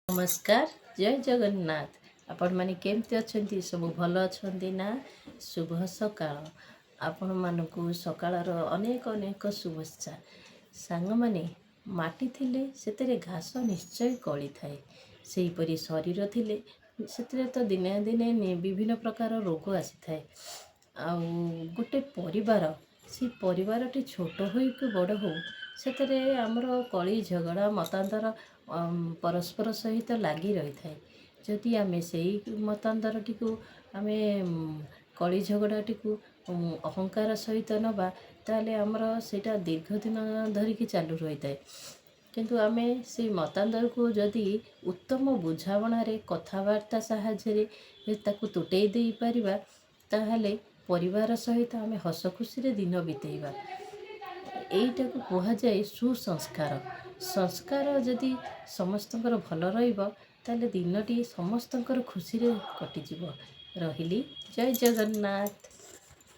ନମସ୍କାର, ଜୟ ଜଗନ୍ନାଥ। ଆପଣମାନେ କେମିତି ଅଛନ୍ତି? ସବୁ ଭଲ ଅଛନ୍ତି ନା? ଶୁଭ ସକାଳ। ଆପଣମାନଙ୍କୁ ସକାଳର ଅନେକ ଅନେକ ଶୁଭେଚ୍ଛା। ସାଙ୍ଗମାନେ, ମାଟି ଥିଲେ ସେଥିରେ ଘାସ ନିଶ୍ଚୟ ଗଳିଥାଏ। ସେହିପରି ଶରୀର ଥିଲେ ସେଥିରେ ତ ଦିନେ ଦିନେ ବିଭିନ୍ନ ପ୍ରକାର ରୋଗ ଆସିଥାଏ। ଆଉ ଗୋଟେ ପରିବାର, ସେ ପରିବାରଟି ଛୋଟ ହେଉ କି ବଡ଼ ହେଉ, ସେଥିରେ ଆମର କଳି ଝଗଡ଼ା ମତାନ୍ତର ପରସ୍ପର ସହିତ ଲାଗି ରହିଥାଏ। ଯଦି ଆମେ ସେଇ ମତାନ୍ତରଟିକୁ, ଆମେ କଳି ଝଗଡ଼ାଟିକୁ ଅହଙ୍କାର ସହିତ ନେବା, ତାହେଲେ ଆମର ସେଇଟା ଦୀର୍ଘ ଦିନ ଧରିକି ଚାଲୁ ରହିଥାଏ। କିନ୍ତୁ ଆମେ ସେଇ ମତାନ୍ତରକୁ ଯଦି ଉତ୍ତମ ବୁଝାମଣାରେ, କଥାବାର୍ତ୍ତା ସାହାଯ୍ୟରେ ତାକୁ ତୁଟେଇ ଦେଇପାରିବା, ତାହେଲେ ପରିବାର ସହିତ ଆମେ ହସ ଖୁସିରେ ଦିନ ବିତେଇବା। ଏଇଟାକୁ କୁହାଯାଏ ସୁସଂସ୍କାର। ସଂସ୍କାର ଯଦି ସମସ୍ତଙ୍କର ଭଲ ରହିବ, ତାହେଲେ ଦିନଟି ସମସ୍ତଙ୍କର ଖୁସିରେ କଟିଯିବ। ରହିଲି, ଜୟ ଜଗନ୍ନାଥ।